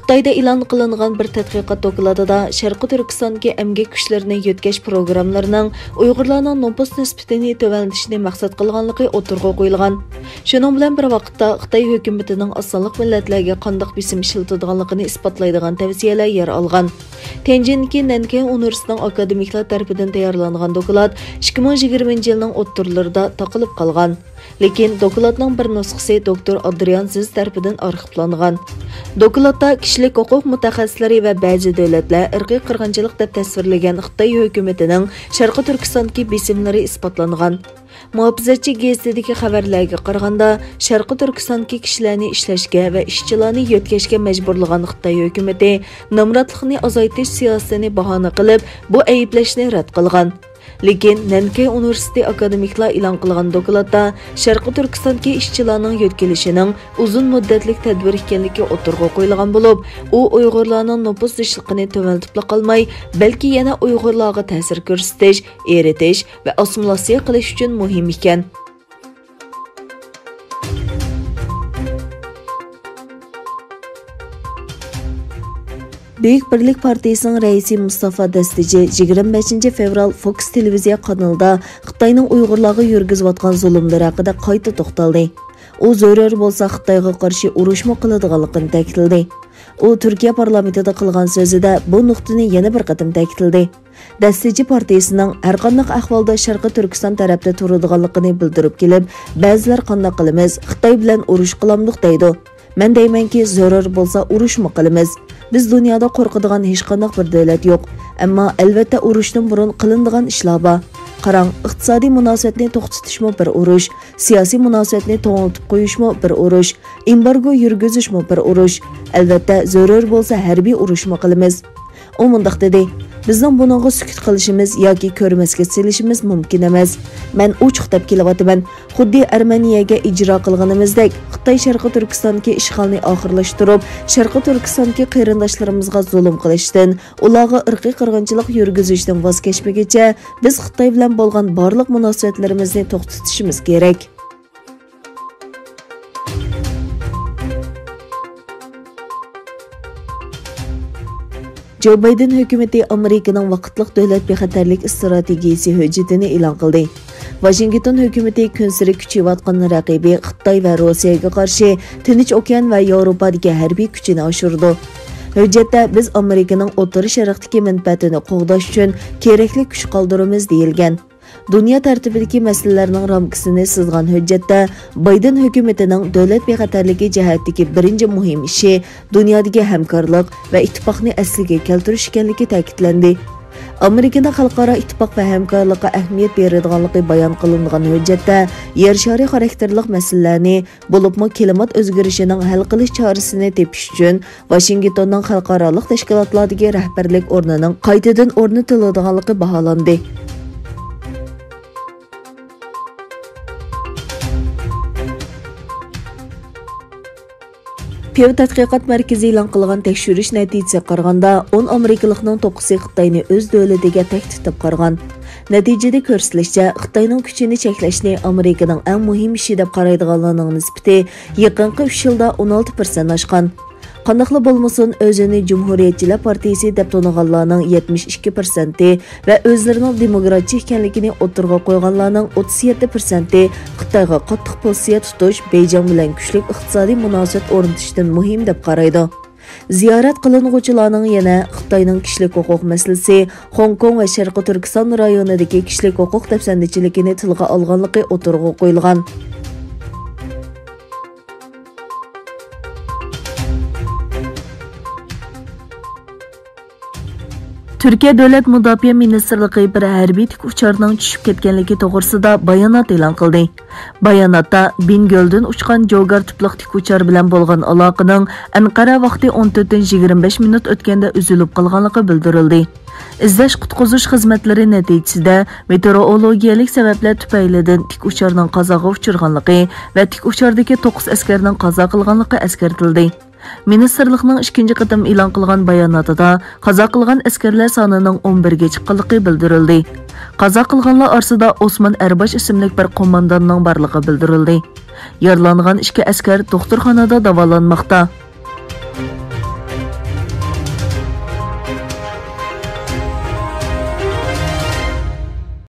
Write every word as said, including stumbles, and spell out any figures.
خىتايدا ئېلان قىلىنغان بىر تەتقىقات دوكلاتىدا شەرقىي تۈركىستاندىكى ئەمگەك كۈچلىرىنى يۆتكەش پروگراممىلىرىنىڭ ئۇيغۇرلارنىڭ نوپۇس نىسبىتىنى تۆۋەنلىتىشنى مەقسەت قىلغانلىقى ئوتتۇرىغا قويۇلغان. شۇنىڭ بىلەن بىر ۋاقىتتا، خىتاي ھۆكۈمىتىنىڭ ئاز سانلىق مىللەتلەرگە قانداق بېسىم ئىشلىتىدىغانلىقىنى ئىسپاتلايدىغان تەۋسىيەلەر يەر ئالغان. تيەنجىندىكى نەنكەي ئۇنىۋېرسىتېتىنىڭ ئاكادېمىكلار تەرىپىدىن تەييارلانغان دوكلات ئىككى مىڭ يىگىرمىنچى يىلنىڭ ئوتتۇرىلىرىدا تاقىلىپ قالغان. لېكىن دوكلاتنىڭ بىر نۇسخىسى دوكتور ئادرىيان زىز تەرىپىدىن ئارخىپلانغان. دوكلاتتا كىشىلىك ھوقۇق مۇتەخەسسىسلىرى ۋە بەزى دۆلەتلەر ئىرقىي قىرغىنچىلىق دەپ تەسۋىرلىگەن خىتاي ھۆكۈمىتىنىڭ شەرقىي تۈركىستاندىكى بېسىملىرى ئىسپاتلانغان. مۇھاپىزەتچى گېزىتىدىكى خەۋەرلەرگە قارىغاندا، شەرقىي تۈركىستاندىكى كىشىلەرنى ئىشلەشكە ۋە ئىشچىلارنى يۆتكەشكە مەجبۇرلىغان خىتاي ھۆكۈمىتى نامراتلىقنى ئازايتىش سىياسىتىنى باھانە قىلىپ، بۇ ئەيىبلەشنى رەت قىلغان. لېكىن نەنكەي ئۇنىۋېرسىتېتى ئاكادېمىكلار ئېلان قىلغان دوكلاتتا شەرقىي تۈركىستاندىكى ئىشچىلارنىڭ يۆتكىلىشىنىڭ ئۇزۇن مۇددەتلىك تەدبىر ئىكەنلىكى ئوتتۇرىغا قويۇلغان بولۇپ، ئۇ ئۇيغۇرلارنىڭ نوپۇس زىچلىقىنى تۆۋەنلىتىپلا قالماي، بەلكى يەنە ئۇيغۇرلارغا تەسىر كۆرسىتىش، ئېرىتىش ۋە ئاسسىمىلياتسىيە قىلىش ئۈچۈن مۇھىم ئىكەن. بۈيۈك بىرلىك پارتىيىسىنىڭ رەئىسى مۇستافا دەستىچى يىگىرمە بەشىنچى فېۋرال فوكس تېلېۋىزىيە قانىلىدا خىتاينىڭ ئۇيغۇرلارغا يۈرگۈزۈۋاتقان زۇلۇملىرى ھەققىدە قايتا توختالدى. ئۇ زۆرۈر بولسا خىتايغا قارشى ئۇرۇشمۇ قىلىدىغانلىقىنى تەكىتلىدى. ئۇ تۈركىيە پارلامېنتىدا قىلغان سۆزىدە بۇ نۇقتىنى يەنە بىر قېتىم تەكىتلىدى. دەستىچى پارتىيىسىنىڭ ھەرقانداق ئەھۋالدا شەرقىي تۈركىستان تەرەپتە تۇرىدىغانلىقىنى بىلدۈرۈپ كېلىپ، بەزىلەر قانداق قىلىمىز، خىتاي بىلەن ئۇرۇش قىلامدۇق دەيدۇ. مەن دەيمەنكى، زۆرۈر بولسا ئۇرۇشمۇ قىلىمىز. بىز دۇنيادا قورقىدىغان ھېچقانداق بىر دۆلەت يوق. ئەمما ئەلۋەتتە ئۇرۇشتىن بۇرۇن قىلىنىدىغان ئىشلار بار. قاراڭ، ئىقتىسادىي مۇناسىۋەتنى توختىتىشمۇ بىر ئۇرۇش، سىياسىي مۇناسىۋەتنى توڭلىتىپ قويۇشمۇ بىر ئۇرۇش، ئېمبارگو يۈرگۈزۈشمۇ بىر ئۇرۇش. ئەلۋەتتە، زۆرۈر بولسا ھەربىي ئۇرۇشمۇ قىلىمىز. ئۇ مۇنداق دېدى، بىزنىڭ بۇنىڭغا سۈكۈت قىلىشىمىز ياكى كۆرمەسكە سېلىشىمىز مۇمكىن ئەمەس. مەن ئوچۇق دەپ كېلىۋاتىمەن، خۇددى ئەرمېنىيەگە ئىجرا قىلغىنىمىزدەك، خىتاي شەرقىي تۈركىستاندىكى ئىشغالنى ئاخىرلاشتۇرۇپ، شەرقىي تۈركىستاندىكى قېرىنداشلىرىمىزغا زۇلۇم قىلىشتىن، ئۇلارغا ئىرقىي قىرغىنچىلىق يۈرگۈزۈشتىن ۋاز كەچمىگۈچە، بىز خىتاي بىلەن بولغان بارلىق مۇناسىۋەتلىرىمىزنى توختىتىشىمىز كېرەك. جو بايدېن ھۆكۈمىتى ئامېرىكىنىڭ ۋاقىتلىق دۆلەت بىخەتەرلىك ئىستراتېگىيىسى ھۆججىتىنى ئېلان قىلدى. ۋاشىنگتون ھۆكۈمىتى كۈنسېرى كۈچىيىۋاتقان رەقىبى خىتاي ۋە روسىيەگە قارشى تىنچ ئوكيان ۋە ياۋروپادىكى ھەربىي كۈچىنى ئاشۇرىدۇ. ھۆججەتتە، بىز ئامېرىكىنىڭ ئوتتۇرا شەرقتىكى مەنپەئەتىنى قوغداش ئۈچۈن كېرەكلىك كۈچ قالدۇرىمىز، دېيىلگەن. دۇنيا تەرتىپىدىكى مەسىلىلەرنىڭ رامكىسىنى سىزغان ھۆججەتتە، بايدېن ھۆكۈمىتىنىڭ دۆلەت بىخەتەرلىكى جەھەتتىكى بىرىنچى مۇھىم ئىشى دۇنيادىكى ھەمكارلىق ۋە ئىتتىپاقنى ئەسلىگە كەلتۈرۈش ئىكەنلىكى تەكىتلەندى. ئامېرىكىنىڭ خەلقئارا ئىتتىپاق ۋە ھەمكارلىققا ئەھمىيەت بېرىدىغانلىقى بايان قىلىنغان ھۆججەتتە، يەر شارى خاراكتېرلىق مەسىلىلەرنى، بولۇپمۇ كىلىمات ئۆزگىرىشىنىڭ ھەل قىلىش چارىسىنى تېپىش ئۈچۈن ۋاشىنگتوننىڭ خەلقئارالىق تەشكىلاتلاردىكى رەھبەرلىك ئورنىنىڭ قايتىدىن ئورنىتىلىدىغانلىقى باھالاندى. پيۇ تەتقىقات مەركىزى ئېلان قىلغان تەكشۈرۈش نەتىجىسىگە قارىغاندا، ئون ئامېرىكىلىقنىڭ توققۇزى خىتاينى ئۆز دۆلىتىگە تەھدىت دەپ قارىغان. نەتىجىدە كۆرسىتىلىشىچە، خىتاينىڭ كۈچىنى چەكلەشنى ئامېرىكىنىڭ ئەڭ مۇھىم ئىشى دەپ قارايدىغانلارنىڭ نىسبىتى يېقىنقى ئۈچ يىلدا ئون ئالتە پىرسەنت ئاشقان. قانداقلا بولمىسۇن، ئۆزىنى جۇمھۇرىيەتچىلەر پارتىيىسى دەپ تونۇغانلارنىڭ يەتمىش ئىككى پىرسەنتى ۋە ئۆزلىرىنىڭ دېموكراتچى ئىكەنلىكىنى ئوتتۇرىغا قويغانلارنىڭ ئوتتۇز يەتتە پىرسەنتى خىتايغا قاتتىق پوزىتسىيە تۇتۇش، بېيجىڭ بىلەن كۈچلۈك ئىقتىسادىي مۇناسىۋەت ئورنىتىشتىن مۇھىم دەپ قارايدۇ. زىيارەت قىلىنغۇچىلارنىڭ يەنە خىتاينىڭ كىشىلىك ھوقۇق مەسىلىسى، خوڭكوڭ ۋە شەرقىي تۈركىستان رايونىدىكى كىشىلىك ھوقۇق دەپسەندىچىلىكىنى تىلغا ئالغانلىقى ئوتتۇرىغا قويۇلغان. تۈركىيە دۆلەت مۇداپىئە مىنىستىرلىقى بىر ھەربىي تىك ئۇچارنىڭ چۈشۈپ كەتكەنلىكى توغرىسىدا بايانات ئېلان قىلدى. باياناتتا بىنگۆلدىن ئۇچقان جوگار تىپلىق تىك ئۇچار بىلەن بولغان ئالاقىنىڭ ئەنقەرە ۋاقتى ئون تۆتتىن يىگىرمە بەش مىنۇت ئۆتكەندە ئۈزۈلۈپ قالغانلىقى بىلدۈرۈلدى. ئىزدەش قۇتقۇزۇش خىزمەتلىرى نەتىجىسىدە، مېتېئورولوگىيەلىك سەۋەبلەر تۈپەيلىدىن تىك ئۇچارنىڭ قازاغا ئۇچرىغانلىقى ۋە تىك ئۇچاردىكى توققۇز ئەسكەرنىڭ قازا قىلغانلىقى ئەسكەرتىلدى. مىنىستىرلىقنىڭ ئىككىنچى قېتىم ئېلان قىلغان باياناتىدا، قازا قىلغان ئەسكەرلەر سانىنىڭ ئون بىرگە چىققانلىقى بىلدۈرۈلدى. قازا قىلغانلار ئارىسىدا ئوسمان ئەرباش ئىسىملىك بىر قومانداننىڭ بارلىقى بىلدۈرۈلدى. يارىلانغان ئىككى ئەسكەر دوختۇرخانىدا داۋالانماقتا.